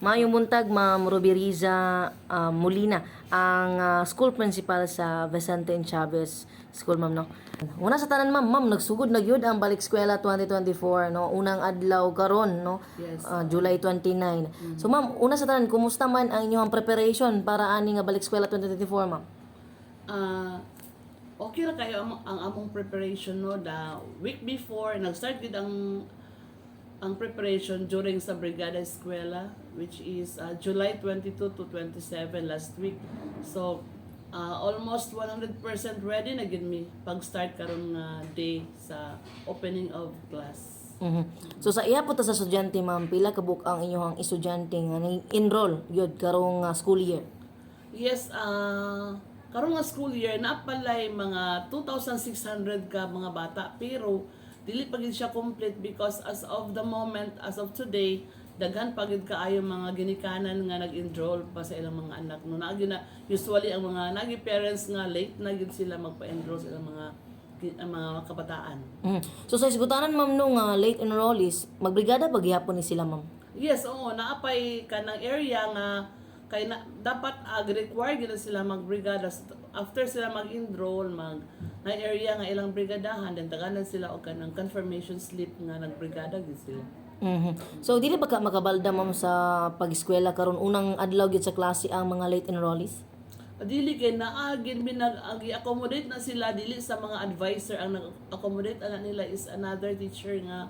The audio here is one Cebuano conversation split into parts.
Maayong buntag, Ma'am Ruby Riza Molina, ang school principal sa Vicente N. Chavez School, ma'am, no. Una sa tanan, ma'am, ma'am, nagsugod na gyud ang Balik Eskwela 2024, no. Unang adlaw karon, no. Yes. July 29. So, ma'am, una sa tanan, kumusta man ang inyong preparation para ani nga Balik Eskwela 2024, ma'am? Okay ra kayo ang among preparation, no. The week before nag-start gid ang preparation during sa Brigada Eskwela, which is July 22 to 27 last week. So almost 100% ready na gid mi pag-start karon nga day sa opening of class. So sa iya po ta sa estudyante, ma'am, pila ka buok ang inyong estudyante nga enroll gyud karong school year? Yes, karon nga school year naa palay mga 2,600 ka mga bata, pero dili pa gid siya complete because as of the moment, as of today, daghan pa gid kaayo mga ginikanan nga nag-enroll pa sa ilang mga anak, no. Naagi na usually ang mga nagi parents nga late na gid sila magpa-enroll sa ilang mga ang mga kabataan. So sa hisgutanan, ma'am, no, nga late enrollees, magbrigada ba gihapon ni sila, ma'am? Yes, oo, naapay kanang area nga kay na, dapat require gid na sila magbrigada. After sila mag-enroll, mag na area nga ilang brigadahan, then taganan sila og kanang confirmation slip nga nagbrigada gid sila. So dili ba ka makabalda, ma'am, sa pag-eskwela karon unang adlaw gyud sa klase ang mga late enrollees? Dili kay naa gid mi nag accommodate na sila, dili sa mga advisor. Ang nag-accommodate ana nila is another teacher nga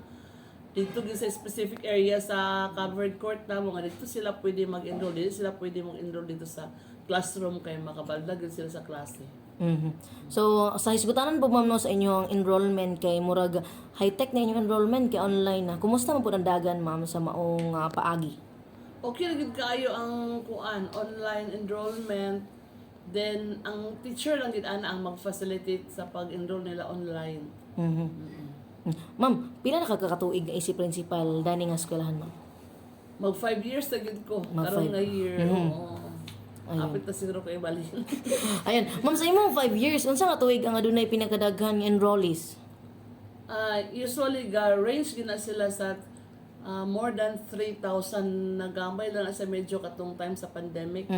dito gid sa specific area sa covered court na nga dito sila pwede mag-enroll. Dili sila pwede mag-enroll dito sa classroom kay makabalda gid sila sa klase. So sa hisgutanan po, ma'am, no, sa inyong enrollment, kay murag high-tech na inyong enrollment kay online na. Kumusta man po ang dagan, ma'am, sa maong paagi? Okay ra gid kaayo ang kuan, online enrollment. Then ang teacher lang gid ana ang mag-facilitate sa pag-enroll nila online. Ma'am, pila na ka kakatuig nga isip principal dani nga eskwelahan, ma'am? Mag 5 years na gid ko Mag karon 5. nga year. Oo. Apit na siguro ko ibalhin. Ayun, ma'am, sa imong 5 years, unsa nga tuig ang adunay pinakadaghan nga enrollees? Usually ga range gina sila sa more than 3,000. Nagamay lang na sa medyo katong time sa pandemic.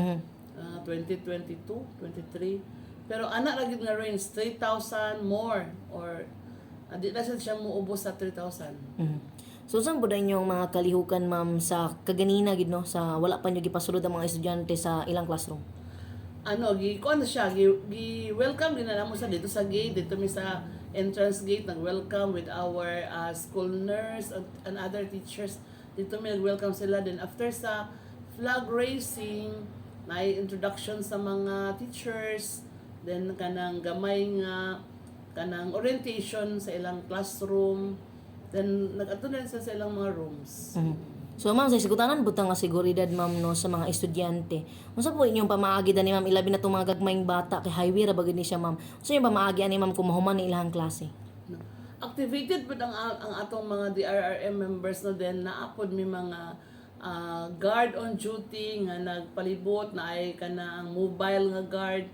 2022, 23. Pero ana ra gid nga range, 3,000 more or di na siya muubos sa 3,000. So saan po inyong mga kalihukan, ma'am, sa kaganina gid, no, sa wala pa nyo gipasulod ang mga estudyante sa ilang classroom? Ano, gi kuan na siya, gi welcome din na namo sa dito sa gate, dito mi sa entrance gate nag-welcome with our school nurse and other teachers. Dito mi nag-welcome sila. Then after sa flag raising, na introduction sa mga teachers, then kanang gamay nga kanang orientation sa ilang classroom, then nag-adto na rin sila sa ilang mga rooms. So ma'am, sa hisgutanan butang nga seguridad, ma'am, no, sa mga estudyante. Unsa po inyong pamaagi dani, ma'am, ilabi na tong mga gagmayng bata kay highway ra ba gid ni siya, ma'am? Unsa inyong pamaagi ani, ma'am, kung mahuman ni ilahang klase? No. Activated pud ang atong mga DRRM members, no. Then naapod mi mga guard on duty nga nagpalibot na ay kanang mobile nga guard,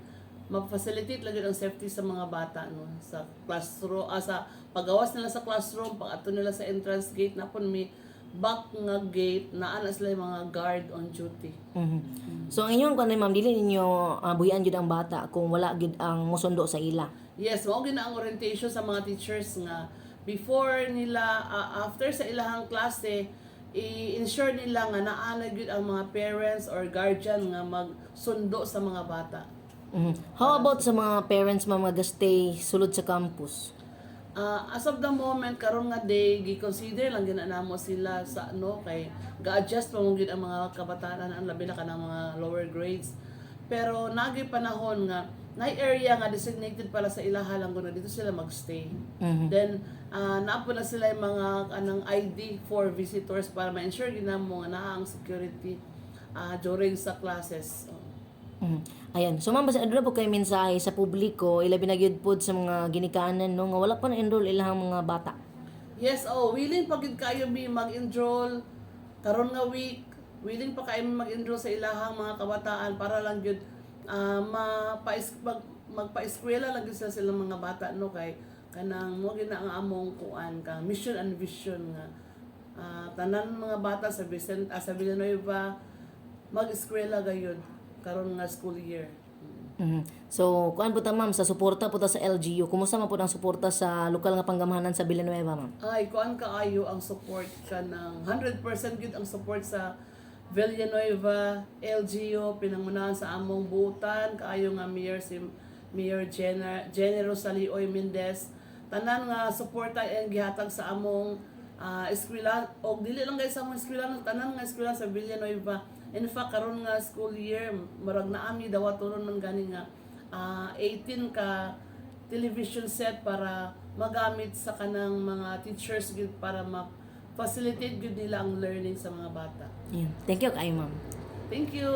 ma-facilitate lang gyud ang safety sa mga bata, no, sa classroom, sa pagawas nila sa classroom, pag adto nila sa entrance gate, napon mi back nga gate, naa na sila yung mga guard on duty. So ang inyong kanay, ma'am, dili ninyo buhian jud ang bata kung wala gid ang mosundo sa ila? Yes, mao gyud na ang orientation sa mga teachers nga before nila, after sa ilahang klase, i-ensure nila nga naa na gyud ang mga parents or guardian nga magsundo sa mga bata. How about sa mga parents, ma'am, nga stay sulod sa campus? As of the moment karon nga day, gi-consider lang gina namo sila sa ano kay ga-adjust pa mo gyud ang mga kabataan, ang labi na kanang mga lower grades. Pero nagi panahon nga na area nga designated para sa ilaha lang guna dito sila magstay. Then naa po na sila yung mga anang ID for visitors para ma-ensure gid namo nga naa ang security during sa classes. Ayan. So ma'am, basta aduna po kay mensahe sa publiko, ilabi na gyud pod sa mga ginikanan, no, nga wala pa na-enroll ilahang mga bata. Yes, oh, willing pa gid kayo mi mag-enroll karon nga week. Willing pa kayo mi mag-enroll sa ilahang mga kabataan para lang gyud magpa-eskwela lang gyud sila silang mga bata, no, kay kanang mo gid na ang among kuan ka mission and vision nga tanan mga bata sa Vicente, sa Villanueva. mag-eskwela gayud karon nga school year. So, kuan po ta, ma'am, sa suporta po ta sa LGU. Kumusta man po ang suporta sa lokal nga panggamhanan sa Villanueva, ma'am? Ay, kuan kaayo ang support ka ng 100% gyud ang support sa Villanueva LGU, pinangunahan sa among buutan kaayo nga mayor, si Mayor General Salioy Mendez. Tanan nga suporta ang gihatag sa among eskwela og dili lang guys sa among eskwela, tanan nga eskwela sa Villanueva. In fact, karon nga school year, murag naami dawatonon man gani nga 18 ka television set para magamit sa kanang mga teachers gyud para ma-facilitate gyud nila ang learning sa mga bata. Yun. Thank you kaayo, ma'am. Thank you.